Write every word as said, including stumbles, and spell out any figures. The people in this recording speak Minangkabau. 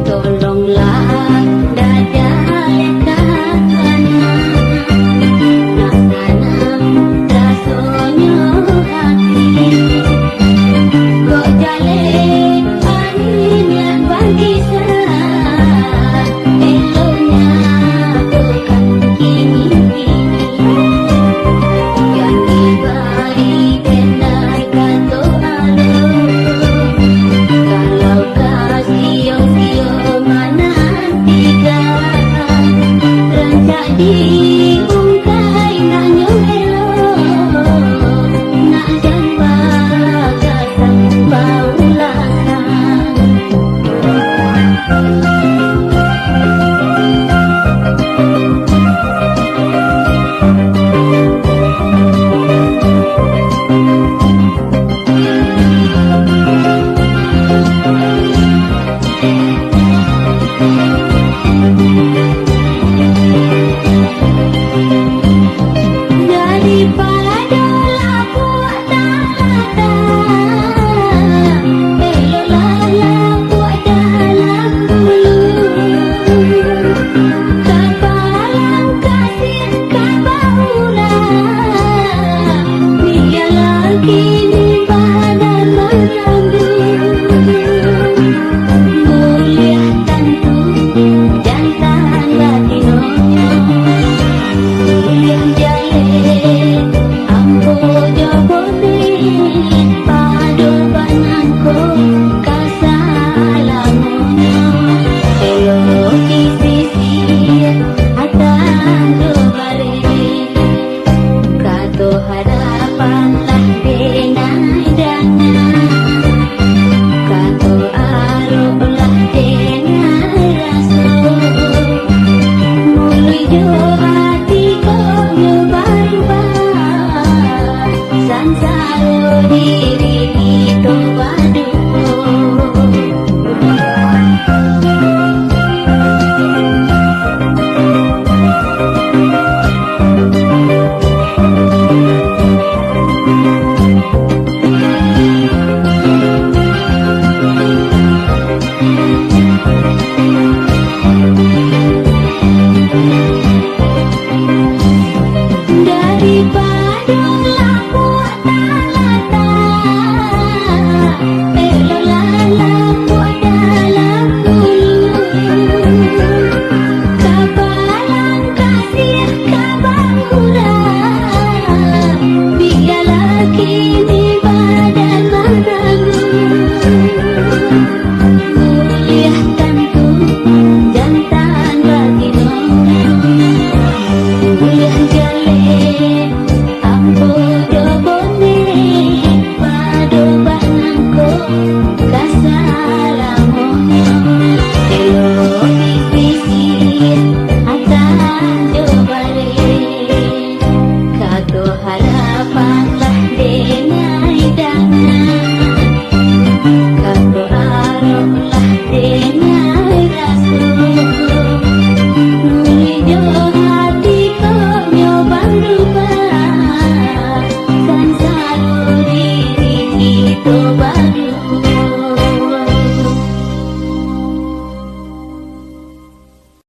Tolonglah dadalehkan anak, nak sanang rasonyo hati. Kok jaleh angin nan bakisah, eloknyo bukan kini-kini. Jan dibari kenai kato alo, kalau ka sio-sio manantikan, rancak diungkai nak nyo elok, nak jan bagasan baulasan. Daripado lapuak talatak, eloklah lapuak dalam bulu. Kapalang kasih ka baurang, bialah kini badan marambu. Buliah tantu jantan batinonyo, buliah jaleh ambo jo bonek, pado banangko ka salamonyo. Elok disisik atan jo bareh, kato harapan lah denai danga, kato arok lah denai raso. Muluik jo ati kok nyo barubah, sansaro diri kito baduo. Daripado lapuak talatak, eloklah lapuak dalam bulu. Kapalang kasih ka baurang, bialah